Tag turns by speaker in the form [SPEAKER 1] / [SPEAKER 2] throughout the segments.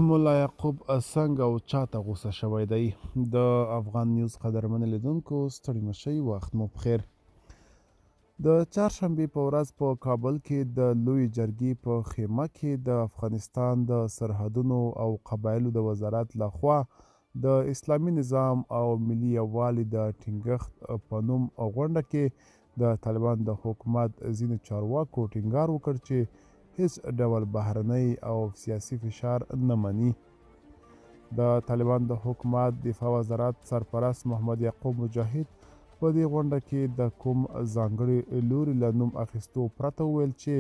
[SPEAKER 1] ملا یعقوب څنګه او چاته غوسه شوی دی؟ د افغان نیوز قدرمن لیدونکو، ستړي مشئ، وخت مو پخیر. د چهارشنبې په ورځ په کابل کې د لویې جرګې په خیمه کې د افغانستان د سرحدونو او قبایلو د وزارت له خوا د اسلامي نظام او ملي یووالي د ټینګښت په نوم غونډه کې د طالبانو د حکومت ځینو چارواکو ټینګار وکړ چې هیڅ ډول بهرنی او سیاسي فشار نه مني. د طالبانو د حکومت دفاع وزارت سرپرست محمد یعقوب مجاهد په دې غونډه کې د کوم ځانګړي لوري له نوم اخیستو پرته وویل چې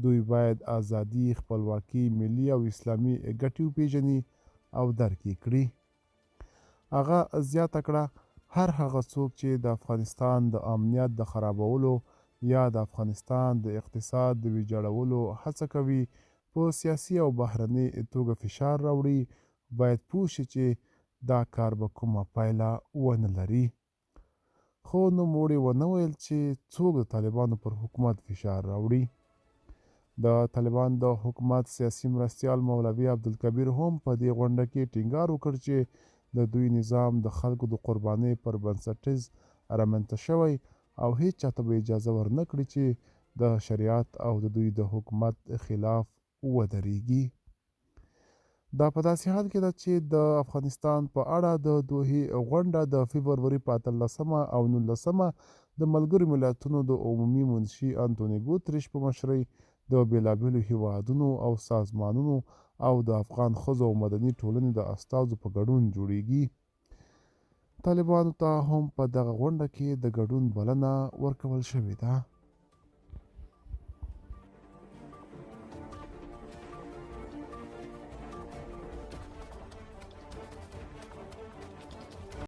[SPEAKER 1] دوی باید ازادي، خپلواکي، ملي او اسلامي ګټې وپیژني او درک یې کړي. هغه زیاته کړه، هر هغه څوک چې د افغانستان د امنیت د خرابولو یا د افغانستان د اقتصاد د ویجاړولو هڅه کوي، په سیاسي او بهرني توګه فشار راوړي، باید پوه شي چې دا کار به کومه پایله ونه لري. خو نوموړي ونه ویل چې څوک د طالبانو پر حکومت فشار راوړي. د طالبانو د حکومت سیاسي مرستیال مولوي عبدالکبیر هم په دې غونډه کې ټینګار وکړ چې د دوی نظام د خلکو د قربانۍ پر بنسټیز رامنځته شوی او هیڅ چاته به اجازه ورنه کړي چې د شریعت او د دوی د حکومت خلاف ودرېږي. دا په داسې حال کې ده چې د افغانستان په اړه د دوحې غونډه د فبروري په 18 او 19 د ملګرو ملتونو د عمومي منشي انتوني ګوتریش په مشرۍ د بېلابېلو هیوادونو او سازمانونو او د افغان ښځو او مدني ټولنې د استازو په ګډون جوړیږي. طالبانو ته هم په دغه غونډه کې د ګډون بلنه ورکول شوې ده.